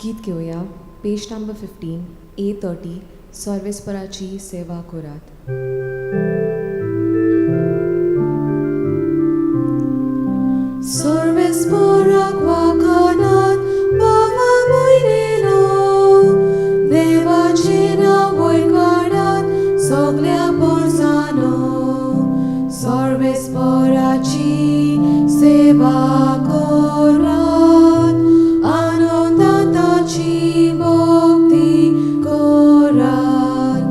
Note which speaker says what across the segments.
Speaker 1: गीत घेवया पेज number 15 A30 सर्वेस्पराची सेवा करात. सर्वेस्पराक वाखाणात बाबा भयणीनो, देवाचें नांव वयर काडात सगल्या पोरसांनो. सर्वेस्पराची सेवा करात, आनंदान ताची भक्ती करात.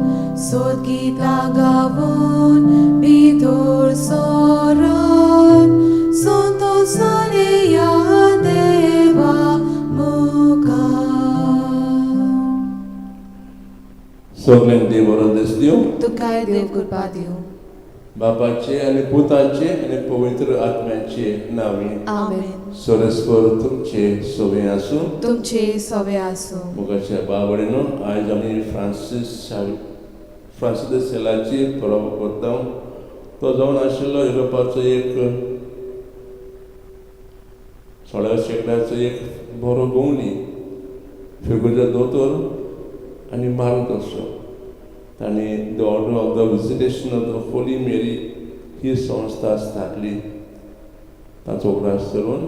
Speaker 1: सोदगितां गावन भितर सरात, संतोशान येया देवा मुखार.
Speaker 2: सगल्यांक देव बरो दीस दिवं.
Speaker 1: तुकाय देव कृपा दिवं.
Speaker 2: बापाचे आनी पुताचे आनी पवित्र आत्म्याचे नांवे.
Speaker 1: आमेन.
Speaker 2: सर्वेस्पर तुमचे सवे आसूं.
Speaker 1: तुमचे सवे आसूं.
Speaker 2: मोगाच्या बाबडेनो, आयज आमी फ्रांसीस दे सेलाची परब करता. तो जावन आशिल्लो युरोपाचो एक 16व्या शेंकड्याचो एक बरो गवंडी, फिगुरचो दोतोर आनी मार्गदर्शक. तांणी The Order of the Visitation of the Holy Mary ही संस्था स्थापली. ताचो उगडास करून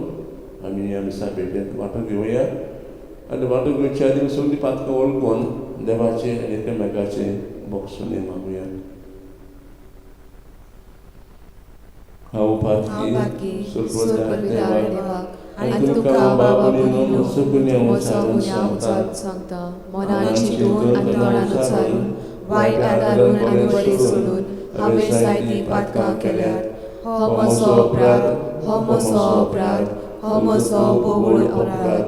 Speaker 2: आमी ह्या मिसा भेटेंत वांटो घेवया आनी वांटो घेवच्या आदी सगळीं पातकां वळखून देवाचें आनी एकामेकाचें भोगसणें मागुया. हांव
Speaker 1: हांव
Speaker 2: पातकी
Speaker 1: पातकी
Speaker 2: सुर्पदार
Speaker 1: सुर्पदार
Speaker 2: देवाक
Speaker 1: देवाक
Speaker 2: आनी
Speaker 1: आनी
Speaker 2: तुमकां
Speaker 1: तुका
Speaker 2: बाबा
Speaker 1: बाबा
Speaker 2: भयणीनो
Speaker 1: भयणीनो
Speaker 2: गुन्यांव
Speaker 1: म्हजो
Speaker 2: उच्चारून
Speaker 1: गुन्यांव
Speaker 2: सांगता.
Speaker 1: उच्चारून सांगता. मनान चिंतून आनी तोंडान उच्चारून, वायट आदारून आनी बरें सोडून हांवें जायतीं पातकां केल्यात. हो म्हजो अपराध, हो म्हजो अपराध, हो म्हजो भोवळ अपराध.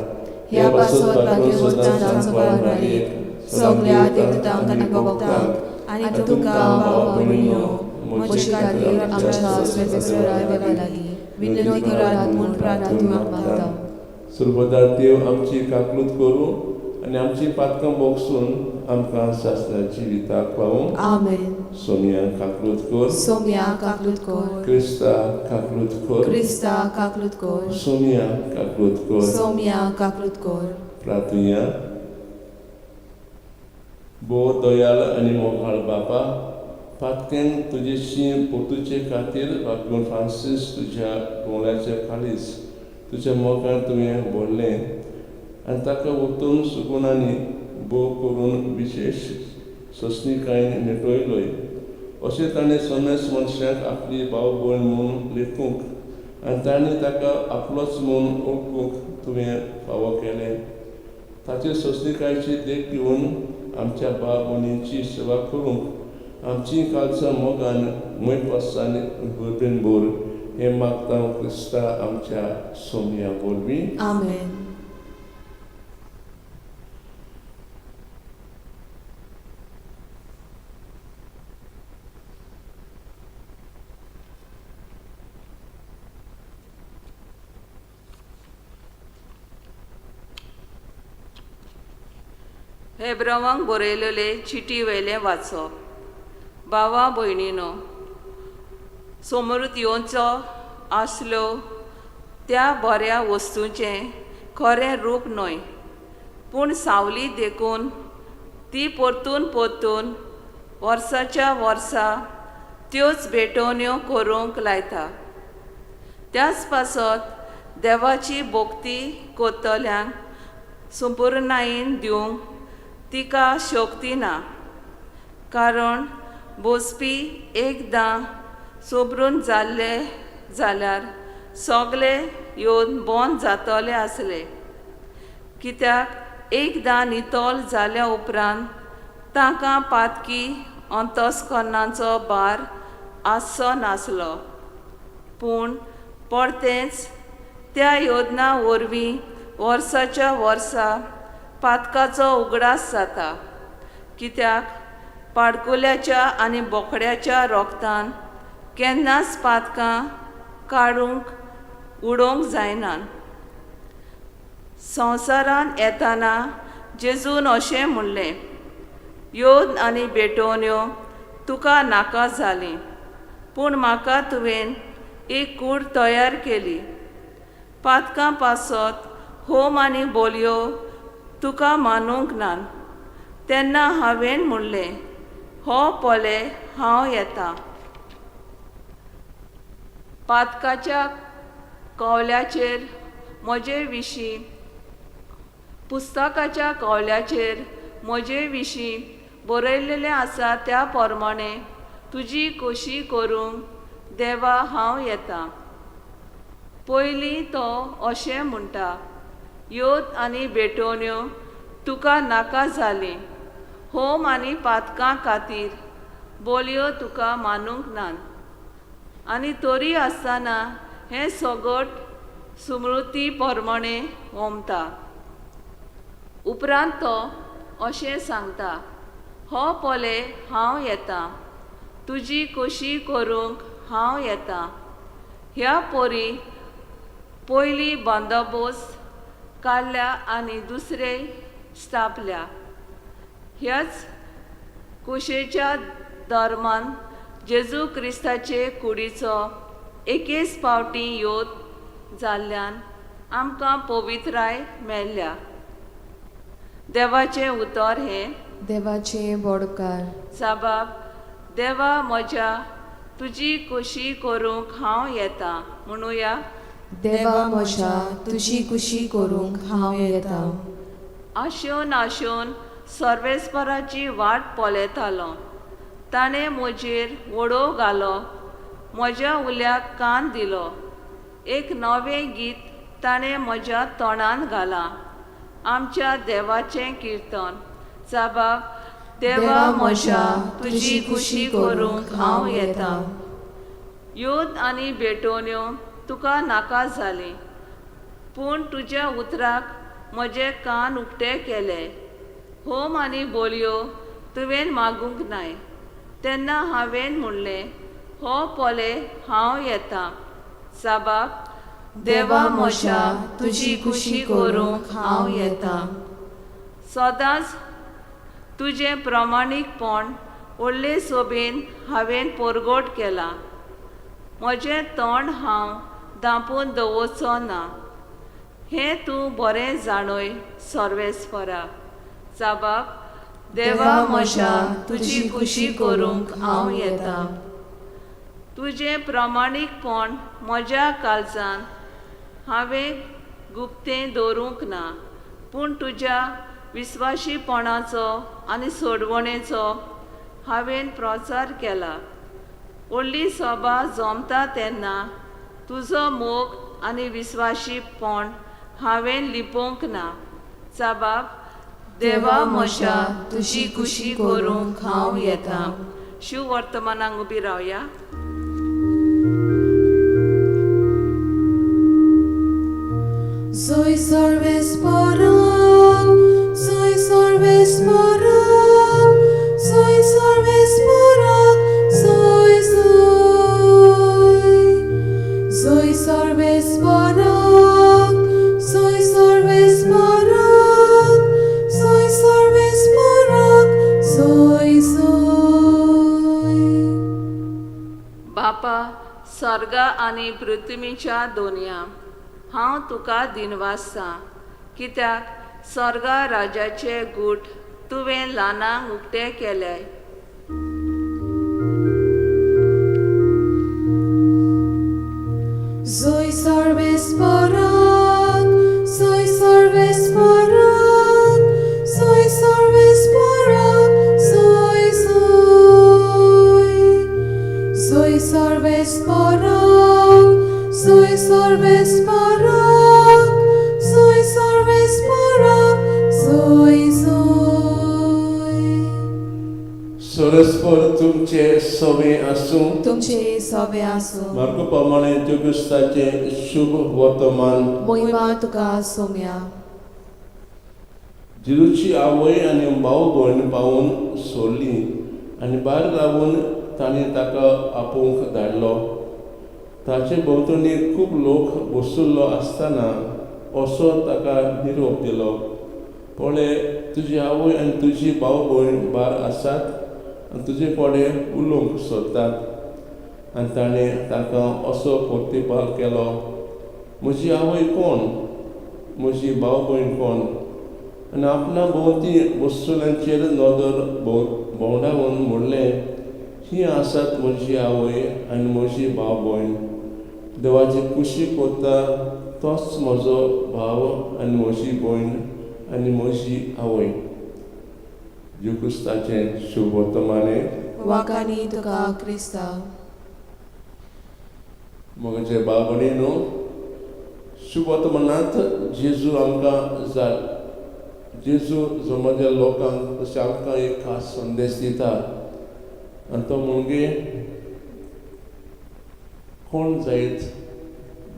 Speaker 1: ह्या पासत भाग्यवंतांच्या मारयेक, सगल्या देवतांक आनी भक्तांक आनी तुमकां बाबा भयणीनो म्हजे खातीर आमच्या सर्वेस्परा देवा लागीं विनवणी करात म्हूण प्रार्थना मागता.
Speaker 2: सुर्पदार देव आमची काकलूत करूं आनी आमची पातकां भोगसून आमकां सासणाची जिविताक पावूं.
Speaker 1: आमेन.
Speaker 2: सोमया काकलूत कर.
Speaker 1: सोमया काकलूत कर.
Speaker 2: क्रिस्ता काकलूत कर.
Speaker 1: क्रिस्ता काकलूत कर.
Speaker 2: सोमया काकलूत कर.
Speaker 1: सोमया काकलूत कर.
Speaker 2: प्रार्थुया. भोव दयाळ आनी मोगाळ बापा, पातक्यांक तुजेशी परतुचे खातीर बापून फ्रांसीस तुज्या गवळ्याच्या काळीज तुज्या मोगान तुवें भरलें आनी ताका उत्तम सुगुणांनी भोव करून विशेश सोंसणिकायेन नेटयलोय. अशें ताणें समेस्त मनशाक आपली भाव भयण म्हूण लेखूंक आनी तांणी ताका आपलोच म्हूण वळखूंक तुवें फावो केलें. ताचे सोंसणिकायेची देख घेवन आमच्या भाव भयणींची सेवा करूंक आमची काळजां मोगान मयपासान उर्बेन भर. हें मागता क्रिस्ता आमच्या सोमया वरवीं.
Speaker 1: आमेन.
Speaker 3: हेब्रवांक बरयलेले चिटी वयलें वाचप. भावा भयणीनो, समृद्ध येवचो आसल्यो त्या बऱ्या वस्तूंचें खरें रूप न्हय, पूण सावली देखून ती परतून परतून वर्साच्या वर्सा त्योच भेटवण्यो करूंक लायता. त्याच पासत देवाची भक्ती करतल्यांक संपुर्णायेन दिवंक तिका शक्ती ना, कारण बसपी एकदां सोबरून जाल्ले जाल्यार सगळे येवन बंद जातले आसले. कित्याक एकदां नितळ जाल्या उपरांत तांकां पातकी अंतस्करणाचो भार आसचो नासलो. पूण परतेंच त्या योजना वरवीं वर्साच्या वर्सा पातकाचो उगडास जाता, कित्याक पाडकुल्याच्या आनी बोकड्याच्या रोगतान केन्नाच पातकां काडूंक उडोवंक जायना. संवसारांत येताना जेजून अशें म्हणलें, येवन आनी भेटवण्यो तुका नाका जाली, पूण म्हाका तुवें एक कूड तयार केली. पातकां पासत होम आनी बोलयो तुका मानूंक ना. तेन्ना हांवें म्हणलें, हो पळय हांव येता. पातकाच्या कवल्याचेर म्हजे विशीं, पुस्तकाच्या कवल्याचेर म्हजे विशीं बरयलेलें आसा त्या प्रमाणे तुजी खोशी करूंक देवा हांव येता. पयलीं तो अशें म्हणटा, योत आनी भेटवण्यो तुका नाका जाली, होम आनी पातकां खातीर बोलयो तुका मानूंक नात. आनी तरी आसतना हें सगट स्मृती प्रमाणे ओमता. उपरांत तो अशें सांगता, हो पळय हांव येता, तुजी खोशी करूंक हांव येता. ह्या परी पयली बंदोबस्त काडल्या आनी दुसरे स्थापल्या. ह्याच कुशेच्या धर्मान जेजू क्रिस्ताचे कुडीचो एकेच फावटी योत जाल्ल्यान आमकां पवित्राय मेळ्ळ्या. देवाचें उतर हें
Speaker 1: देवाचें बोडकार.
Speaker 3: साबाब देवा म्हज्या तुजी खोशी करूंक हांव येता म्हणुया.
Speaker 1: देवा म्हज्या तुजी खुशी करूंक हांव येता.
Speaker 3: आशेवन आशेवन सर्वेस्पराची वाट पळयतालो. ताणें म्हजेर वडोव घालो, म्हज्या उल्याक कान दिलो. एक नवें गीत ताणें म्हज्या तोंडान घालां, आमच्या देवाचें किर्तन. साबाब देवा म्हज्या तुजी खुशी करूंक हांव येता. योत आनी भेटवण्यो तुका नाका जाली, पूण तुज्या उतराक म्हजे कान उक्ते केले. होम आनी बोलयो तुवें मागूंक नाय. तेन्ना हांवें म्हणलें, हो पळय हांव येता. साबाब देवा म्हज्या तुजी खुशी करूंक हांव येता. सदांच तुजें प्रमाणीकपण व्हडले सोबेन हांवें परगट केलां. म्हजें तोंड हांव धांपून दवरचो ना, हें तूं बरें जाणय सर्वेस्परा. साबाब देवा म्हज्या तुजी खुशी करूंक हांव येता. तुजें प्रमाणीकपण म्हज्या काळजान हांवें गुप्तें दवरूंक ना, पूण तुज्या विस्वाशीपणाचो आनी सोडवणेचो हांवें प्रचार केला. व्हडली सभा जमता तेन्ना तुजो मोग आनी विस्वाशीपण हांवें लिपोवंक ना. साबाब देवा म्हज्या तुजी खुशी करूंक हांव येता. शिव वर्तमानाक उबी रावया.
Speaker 1: Soy सर्वेस्पराक, soy सर्वेस्पराक, soy सर्वेस्पराक, soy soy. Soy सर्वेस्पराक, soy सर्वेस्पराक, soy सर्वेस्पराक, soy soy.
Speaker 3: बापा स्वर्गा आनी पृथ्वीच्या दोनया हांव तुका दिनवासता, कित्याक स्वर्गा राजाचे गूट तुवें ल्हानांक उक्ते केले.
Speaker 1: Soy सर्वेस्पराक, soy सर्वेस्पराक, soy सर्वेस्पराक, soy soy. Soy सर्वेस्पराक, soy सर्वेस्पराक, soy सर्वेस्पराक, soy soy.
Speaker 2: सरस्पर तुमचे सवे आसूं.
Speaker 1: तुमचे सवे आसूं.
Speaker 2: मार्को प्रमाणे क्रिस्ताचें शुभ वर्तमान.
Speaker 1: मोहिमा तुका सोम्या.
Speaker 2: जेजूची आवय आनी भाव भयण पावून सोडली आनी भायर रावून तांणी ताका आपोवंक धाडलो. ताचे भोंवतणी खूब लोक बशिल्लो आसतना असो ताका निरोप दिलो, पळय तुजी आवय आनी तुजी भाव भयण भायर आसात आनी तुजे कडेन उलोवंक सोदतात. आनी ताणें तांकां असो प्रतिपाल केलो, म्हजी आवय कोण, म्हजी भाव भयण कोण? आनी आपणा भोंवती वस्तुलांचेर नदर भोंवडावन म्हणलें, ही आसात म्हजी आवय आनी म्हजी भाव भयण. देवाची कुशी करता तोच म्हजो भाव आनी म्हजी भयण आनी म्हजी आवय. जेजू क्रिस्ताचें शुभ वर्तमाने.
Speaker 1: वाकानी तुका क्रिस्ता.
Speaker 2: म्हजे भाव भयणीनो, शुभ वर्तमानांत जेजू आमकां जाल जेजू जमाच्या लोकांक तशें आमकां एक खास संदेश दिता आनी तो म्हणजे कोण जायत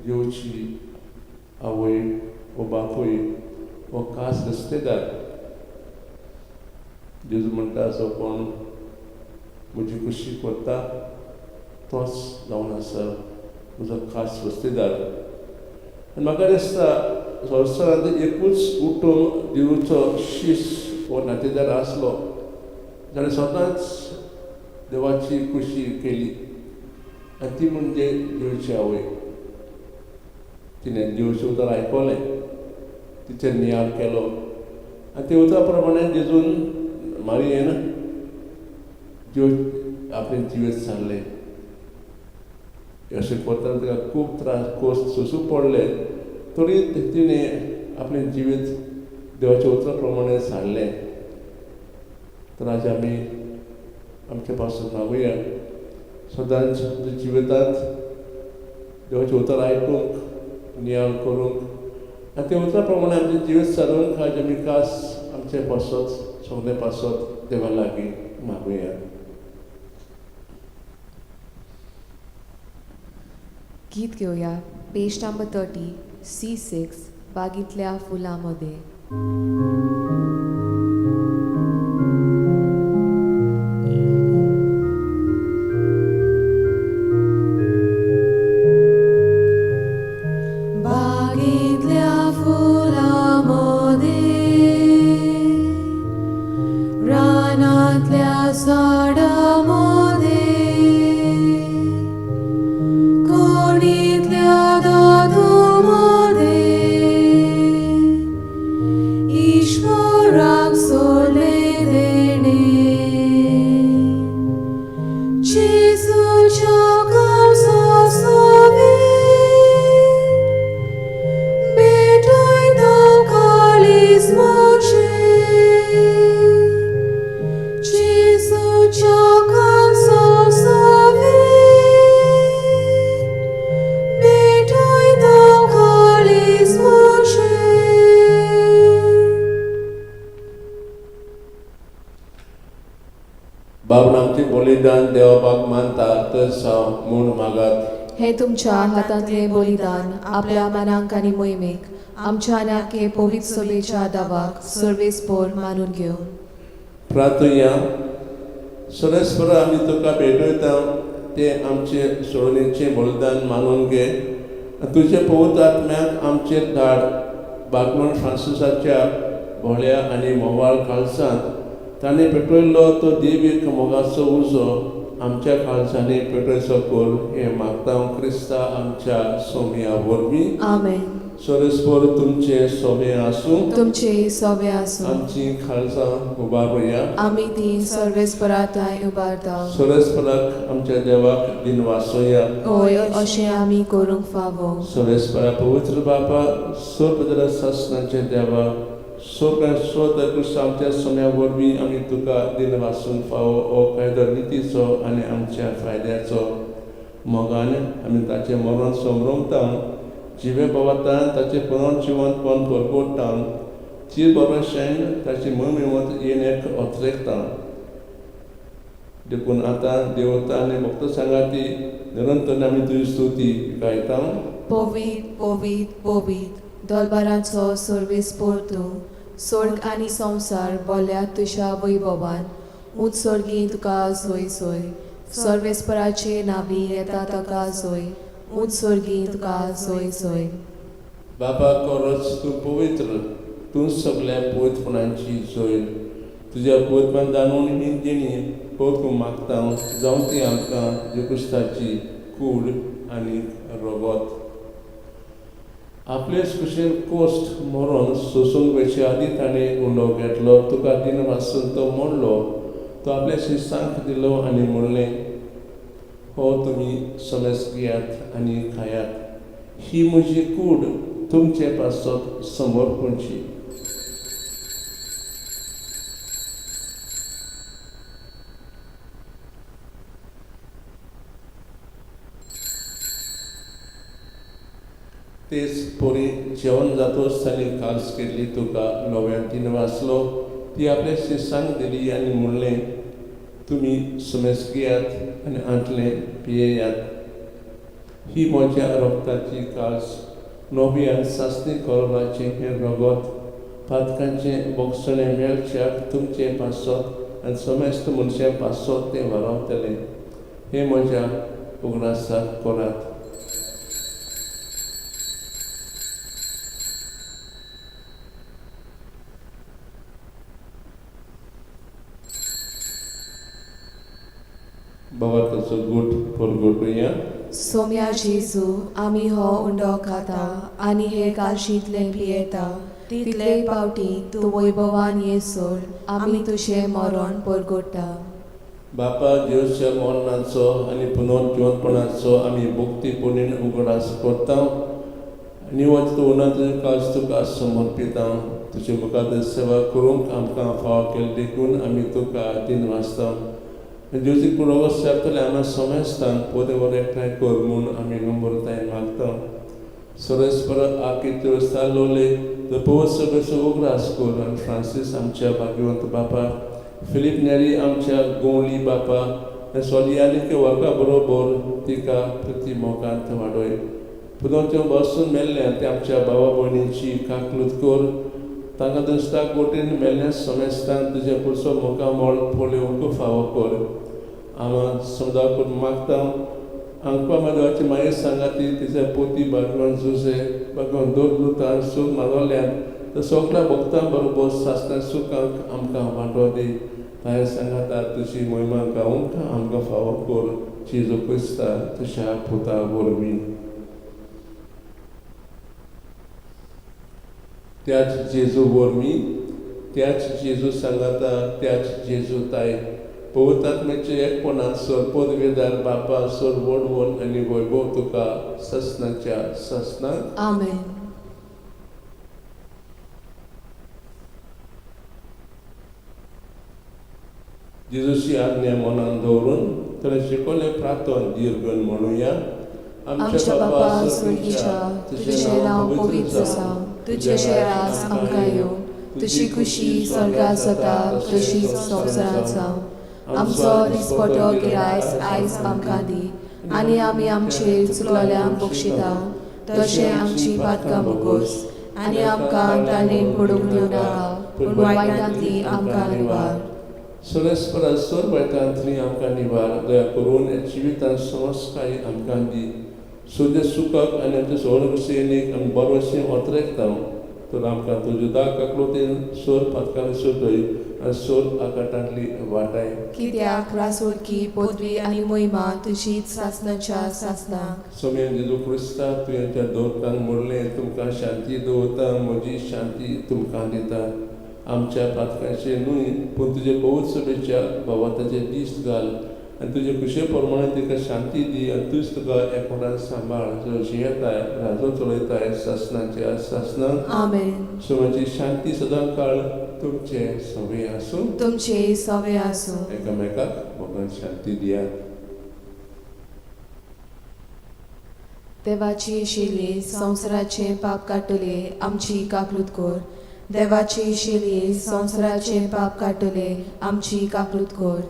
Speaker 2: जेवची आवय वो बापूय वो खास रस्तेदार. जेजू म्हणटा जो कोण म्हजी कुशी करता तोच जावन आसा म्हजो खास रस्तेदार. आनी म्हाका दिसता संवसारांत एकूच उठून दिवचो शीस हो नातेदार आसलो जाणें सदांच देवाची कुशी केली आनी ती म्हणजे देवची आवय. तिणें देवचें उतर आयकलें, तिचेर नियाळ केलो आनी ते उतरा प्रमाणे जेजून मारयेन देव आपलें जिवीत सारलें. अशें करतना ताका खूब त्रास खोस सोंसूंक पडले तरी तिणें आपलें जिवीत देवाच्या उतरा प्रमाणे सारलें. तर आज आमी आमच्या पासून मागुया सदांच आमच्या जिवितांत देवाचें उतर आयकूंक, नियाळ करूंक आनी ते उतरा प्रमाणे आमचें जिवीत सारूंक आज आमी खास आमचे पासत सगळे पासत देवा लागीं मागुया.
Speaker 1: गीत घेवया पेज नंबर 30 C6 बागीतल्या फुलां मध्ये. बागेंतल्या फुलां मदें, रानांतल्या झाडां मदें, कोणींतल्या दादू मदें, ईश्वराक सोडलें देणें. जेजूच्या काळजा सवें भेटयता काळीज म्हजें. जेजूच्या काळजा सवें भेटयता काळीज म्हजें.
Speaker 2: बाबा आमचें बलिदान देवा मानता तर साव म्हूण मागात.
Speaker 1: हे तुमच्या हातांतलें बलिदान आपल्या मनांक आनी मोहिमेक आमच्या आनी पवित्र सभेच्या दावाक सर्वेस्पोर मानून घेवन.
Speaker 2: प्रार्थुया. सरस्वर आमी तुका भेटयता ते आमचे सोडणेचें बलिदान मानून घे आनी तुजे पवित्र आत्म्याक आमचेर धाड. बागवण फ्रांसिसाच्या भोळ्या आनी म्होंवाळ काळजांत ताणें पेटयल्लो तो देवीक मोगाचो उजो आमच्या काळजांनी पेटयचो कर हें मागता क्रिस्ता आमच्या सोम्या वरवीं.
Speaker 1: आमेन.
Speaker 2: सरस्वर तुमचें सोबें आसूं.
Speaker 1: तुमचे सोबे आसूं.
Speaker 2: आमची काळजां उबारुया.
Speaker 1: आमी ती सर्वेस्पराताय उबारता.
Speaker 2: सरस्वराक आमच्या देवाक दिनवासोया.
Speaker 1: होय, अशें आमी करूंक फावो.
Speaker 2: सरस्वरा पवित्र बापा, सोपदर सासनाचे देवा, सोप्या स्वत क्रिस्त आमच्या सोम्या वरवीं आमी तुका दिनवासूंक फावो. हो कायदो नितीचो आनी आमच्या फायद्याचो. मोगान आमी ताचें मरण समरमता, जिवे भोवतान ताचें पुनर्जिवंतपण परगोडटा, ती बरोशेन ताची मोहिमेवत येण्याक अत्रेकता. देखून आतां देवता आनी भक्त सांगाती निरंतर आमी तुजी स्तुती गायता.
Speaker 1: पवीत पवीत पवीत दलबाराचो सर्वेस्पोर तूं, स्वर्ग आनी संवसार बोल्यात तुज्या वैभवान. उंच स्वर्गी तुका सोय सोय, सर्वेस्पराचे नावी येता ताका सोय, उंच स्वर्गी तुका सोय सोय.
Speaker 2: बाबा कोरच तूं पवित्र, तूं सगल्या पवित्रपणाची जोयर. तुज्या पवित्रपण जाणून ही देणी पवित्र मागता जावं ती आमकां जेजू क्रिस्ताची कूड आनी रगत. आपलेच कुशीन कोश्ट मरोन सोसूंक वेचे आदीं ताणें उंडो घेतलो, तुका दिन वासून तो मोडलो, तो आपल्या शिसांक दिलो आनी म्हणलें, हो तुमी समेस घेयात आनी खायात, ही म्हजी कूड तुमचे पासत समर्पणची। तेच परी जेवण जातोच ताणें कास केल्ली तुका नव्यान तीन वाचलो, ती आपल्या शिसांक दिली आनी म्हणलें, तुमी समेस घेयात आनी आंतलें पियेयात, ही म्हज्या रोगताची कास, नवी आनी सासणी करोनाचें हें रगत पातकांचें बोगसणें मेळच्याक तुमचें पासत आनी समेस्त मनशां पासत तें वारावतलें, हें म्हज्या उगडासाक करात। बाबा ताचो गुट परगटुया।
Speaker 1: सोम्या जेजू, आमी हो उंडो खाता आनी हे काशींतलें पियेता, तितले पावटी तूं वैभवान येसोर आमी तुजें मरण परगट्टा।
Speaker 2: बापा, जेजूच्या मरणाचो आनी पुनर्जिवंतपणाचो आमी भक्ती पुणीन उगडास करता आनी वच तूं उणाचो कास तुका समर्पिता। तुजे मुखार सेवा करूंक आमकां फावो केली देखून आमी तुका दिन वाचता। जेजू कुडवो सेपतले आमी समेस्तांक पोदे वर एकठांय कर म्हूण आमी नम्रतायेन मागता। सरस्पर आकित्यो सालोले पवित्र उगडास कर आनी फ्रांसीस आमच्या भाग्यवंत बापा, फिलीप नेरी आमच्या गोंवली बापा आनी सोलियानिके वर्गा बरोबर तिका प्रती मोगांत वाडय। पुनर्जन्म बसून मेल्ल्या ते आमच्या बाबा भयणीची काकलूत कर, तांकां दुसऱ्या कोटीन मेल्ल्या समेस्तान तुजें पुरसो मुखामळ पळोवंक फावो कर। आमा समुदाय करून मागता आंकपा माधवाची मागीर सांगा ती तिच्या पोती भगवान जुजे भगवान दोन लुतान सूख मागवल्यान तर सगळ्या भक्तां बरोबर सासणा सुखांक आमकां वांटो दी। ताणें सांगाता तुजी मोहिमा गावंक आमकां फावो कर, जेजू क्रिस्ता तुज्या पुता वरवीं। त्याच जेजू वरवीं, त्याच जेजू सांगाता, त्याच जेजू ताय पवित्र आत्म्याचे एकपणान सर पदवेदार बापा सर वडवण आनी वैभव तुका ससनाच्या ससनाक।
Speaker 1: आमेन।
Speaker 2: जेजूची आज्ञा मनान दवरून ताणें शिकवलें प्रार्थन दीर्घन म्हणुया।
Speaker 1: आमच्या बापा स्वर्गीच्या, तुजें नांव पवित्र जावं, तुजें राज आमकां येवं, तुजी खुशी स्वर्गांत जाता तशीच संवसारांत जावं। आमचो दिसपटो गिरायस आयज आमकां दी आनी आमी आमचेर चुकलोल्यांक बक्षिता तशें आमची पातकां बोगोस आनी आमकां ताणें पडूंक दिवं नाका, पूण वायटांतली आमकां निवार।
Speaker 2: सरस्पर सर वायटांतली आमकां निवार। दया करून जिवितांत समस्काय आमकां दी, सुद्दां सुखाक आनी आमच्या सवणसेनीक आमी बरोवशें ओतरेकता तर आमकां तुज्यो दा काकलोतेन सोर पातकांनी सोदय आनी सोर आकाटांतली वाटाय।
Speaker 1: कित्याक रासोडकी पदवी आनी मोहिमा तुजीच सासणाच्या सासणाक।
Speaker 2: सोम्यान जेजू क्रिस्ता, तुवें त्या दोतांक म्हणलें, तुमकां शांती दवरता, म्हजी शांती तुमकां दिता। आमच्या पातकांचेर न्हय पूण तुजे पवित्र सभेच्या भावाताचे दीस घाल आनी तुजे खुशे प्रमाणे तिका शांती दी आनी तूंच तुका एकवटान सांबाळ, जो जियेताय राजो चलयताय सासणाच्या सासणाक।
Speaker 1: आमेन।
Speaker 2: सोम्याची शांती सदां काळ तुमचे सवे आसूं,
Speaker 1: तुमचे सवे आसूं।
Speaker 2: एकामेकाक भगवान शांती दियात।
Speaker 1: देवाची शिली संवसाराचें पाप काडटले आमची काकलूत कर। देवाची शिली संवसाराचें पाप काडटले आमची काकलूत कर।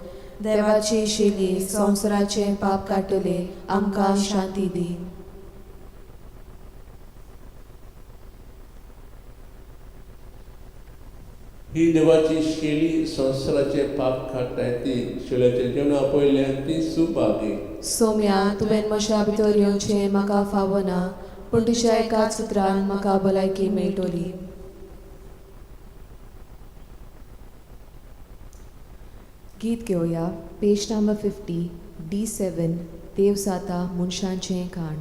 Speaker 1: देवाची शिली संवसाराचें पाप काडटले आमकां शांती दी।
Speaker 2: ही देवाची शेली संवसाराचे पाप काडटाय ती शेल्याचे जेवणा पयल्यान ती सुभागी।
Speaker 1: सोम्या, तुवें म्हज्या भितर येवचें म्हाका फावना, पूण तुज्या एकाच उतरान म्हाका भलायकी मेळटली। गीत घेवया पेज नंबर 50 D7, देव जाता मनशांचें काण।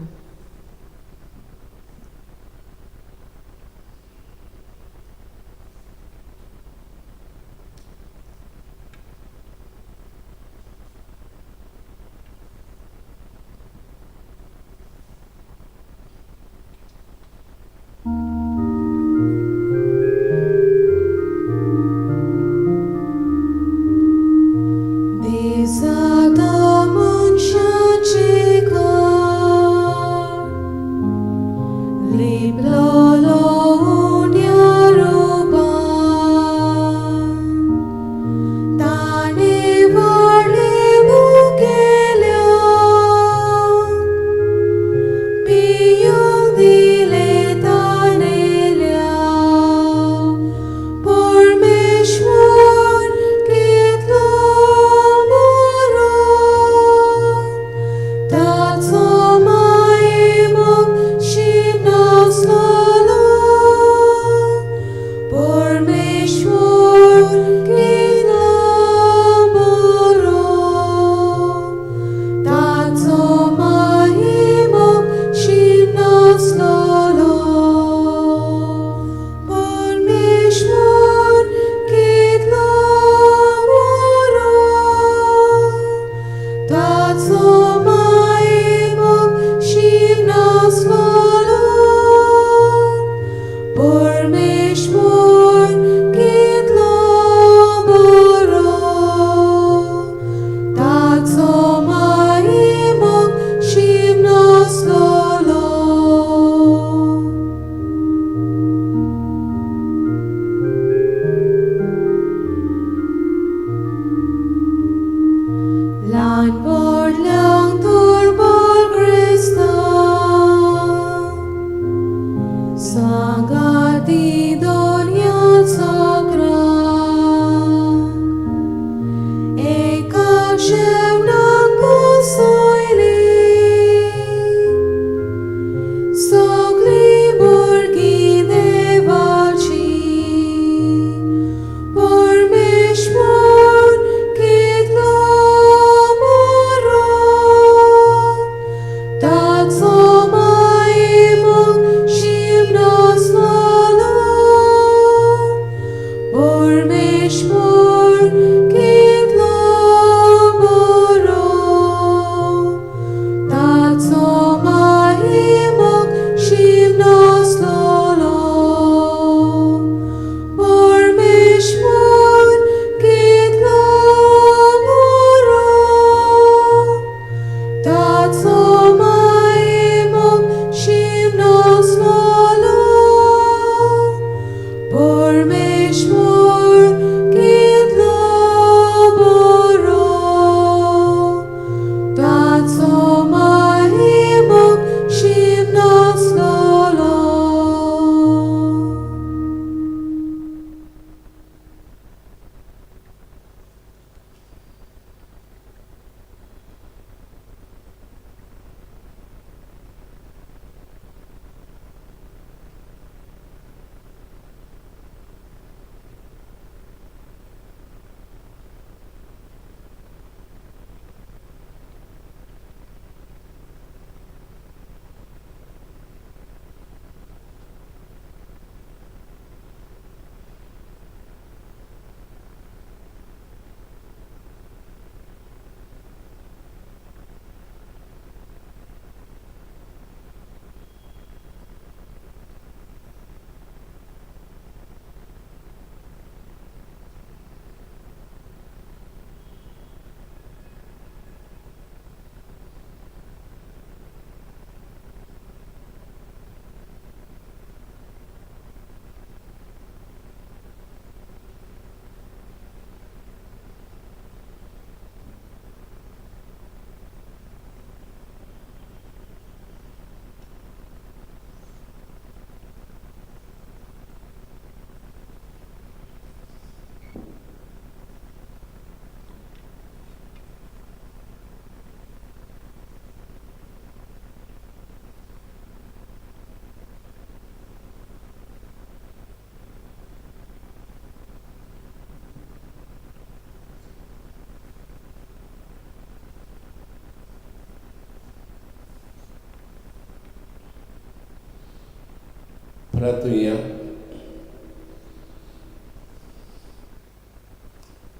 Speaker 2: प्रार्थुया.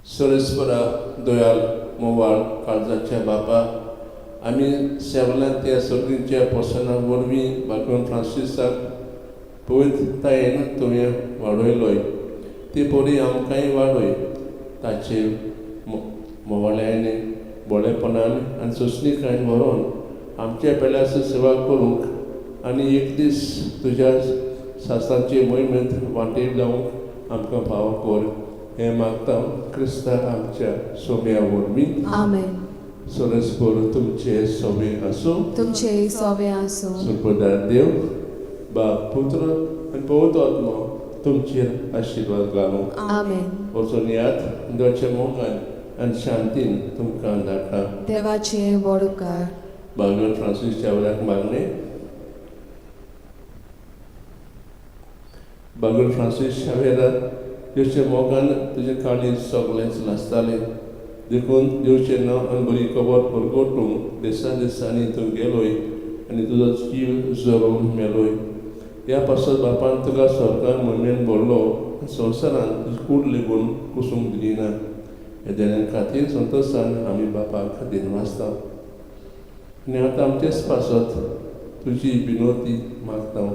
Speaker 2: सरस्परा दयाल मोवाळ काळजाच्या बापा, आमी सेवलां त्या सर्गीच्या पोसना वरवीं बागून फ्रांसिसाक पवित्रतायेन तुवें वाडयलोय, ती परी आमकांय वाडय. ताचे मोवाळ्यान, बोळेपणान आनी सोंसणीकायेन व्हरोन आमच्या पेल्यास सेवा करूंक आनी एक दीस तुज्या सासांचे मोहिमेंत वांटे लावंक आमकां फावो कर, हें मागता क्रिस्ता आमच्या सोम्या वरवीं.
Speaker 1: आमेन.
Speaker 2: सरस्पर तुमचे सोवे आसूं.
Speaker 1: तुमचे सोवे आसूं.
Speaker 2: सुप्रदार देव बाप, पुत्र आनी पवित्र आत्मो तुमचेर आशिर्वाद घालूं.
Speaker 1: आमेन.
Speaker 2: वचून यात, देवाच्या मोगान आनी शांतीन तुमकां धाडटा.
Speaker 1: देवाचे व्हड उपकार.
Speaker 2: बागल फ्रांसीस चावराक मागणें. बागल फ्रांसीस शावेरा, देवच्या मोगान तुजें काळीज सगळेंच नासतालें, देखून देवचें नांव आनी बरी खबर परगटूंक दिसा दिसांनी तूं गेलोय आनी तुजो जीव जरोवन मेलोय. ह्या पासत बापान तुका स्वर्गान मोहिमेन भरलो आनी संवसारान तुजी कूड लेगून कुसूंक दिली ना. ह्या देण्या खातीर संतोशान आमी बापाक दिनवासता आनी आतां आमचेच पासत तुजी विनोती मागता.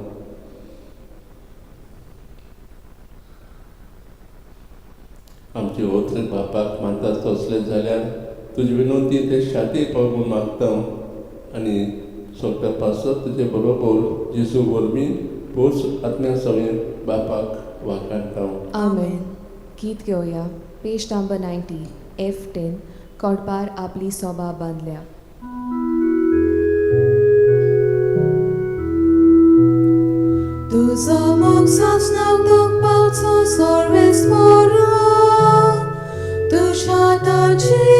Speaker 2: आमचे ओत्र बापाक मानता तसले जाल्यार तुजी विनोती ते शाती पावून मागता आनी सगळ्या पासत तुजे बरोबर जेजू वरवीं पोच आत्म्या सवय बापाक वाकाडटा.
Speaker 1: आमेन. गीत घेवया, पेज नंबर 90, F10, कोडपार आपली सोबा बांदल्या. तुजो मोग सासणाक तोखपाचो सर्वेस्परा, तुज्या ताची